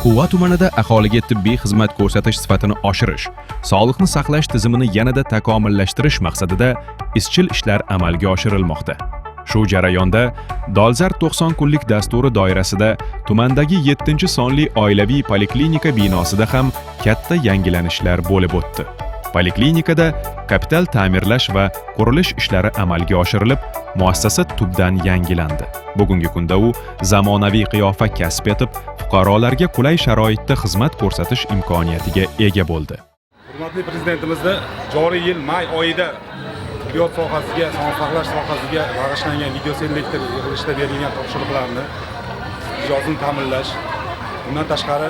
Quva tumanida aholiga tibbiy xizmat ko'rsatish sifatini oshirish, sog'liqni saqlash tizimini yanada takomillashtirish maqsadida izchil ishlar amalga oshirilmoqda. Shu jarayonda Dolzarb 90 kunlik dasturi doirasida tumandagi 7-sonli oilaviy poliklinika binosida ham katta yangilanishlar bo'lib o'tdi. Poliklinikada kapital ta'mirlash va qurilish ishlari amalga oshirilib, muassasa tubdan yangilandi. Bugungi kunda u zamonaviy qiyofa kasb etib, fuqarolarga qulay sharoitda xizmat ko'rsatish imkoniyatiga ega bo'ldi. Hurmatli Prezidentimizni joriy yil may oyida tibbiyot sohasiga, sog'liqni saqlash sohasiga bag'ishlangan videoselektor yig'ilishida berilgan topshiriqlarni ijrosini ta'minlash, undan tashqari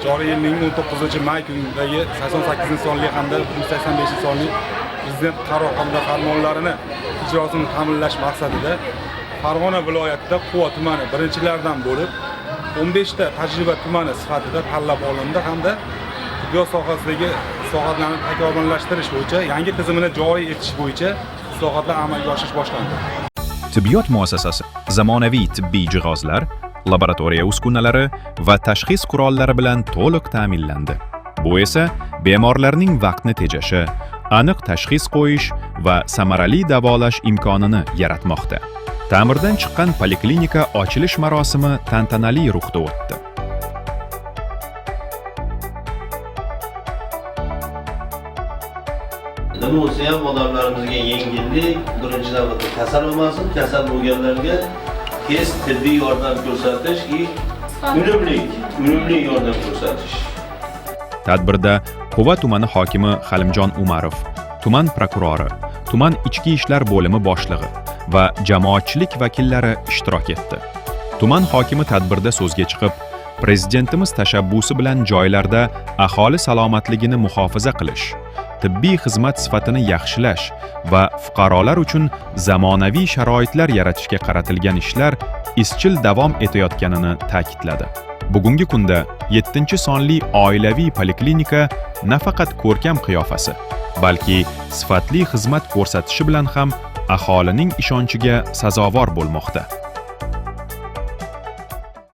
joriy yilning 19 may kunidagi 88-sonli hamda 185-sonli Prezident qaror hamda farmonlarini ijrosini ta'minlash maqsadida Farg'ona viloyatida Quva tumani birinchilardan bo'lib 15 ta tajriba tumani sifatida tanlab olindi hamda tibbiyot sohasidagi islohotlarni takomillashtirish bo'yicha yangi tizimini joriy etish bo'yicha islohotlar amalga oshirish boshlandi. Tibbiyot muassasasi zamonaviy tibbiy jihozlar, laboratoriya uskunalari va tashxis qurollari bilan to'liq ta'minlandi. Bu esa bemorlarning vaqtni tejashi, aniq tashxis qo'yish va samarali davolash imkonini yaratmoqda. Ta'mirdan chiqqan poliklinika ochilish marosimi tantanali ruhda o'tdi. Nima bo'lsa ham odamlarimizga yengillik, birinchi navbatda kasal bo'lmasin, kasal bo'lganlarga tez tibbiy yordam ko'rsatish и unumli yordam ko'rsatish. Tadbirda Quva tumani hokimi Halimjon Umarov, tuman prokurori, tuman ichki ishlar bo'limi boshlig'i va jamoatchilik vakillari ishtirok etdi. Tuman hokimi tadbirda so'zga chiqib, Prezidentimiz tashabbusi bilan joylarda aholi salomatligini muhofaza qilish, tibbiy xizmat sifatini yaxshilash va fuqarolar uchun zamonaviy sharoitlar yaratishga qaratilgan ishlar izchil davom etayotganini ta'kidladi. Bugungi kunda 7-sonli oilaviy poliklinika nafaqat ko'rkam qiyofasi, balki sifatli xizmat ko'rsatishi bilan ham aholining ishonchiga sazovor bo'lmoqda.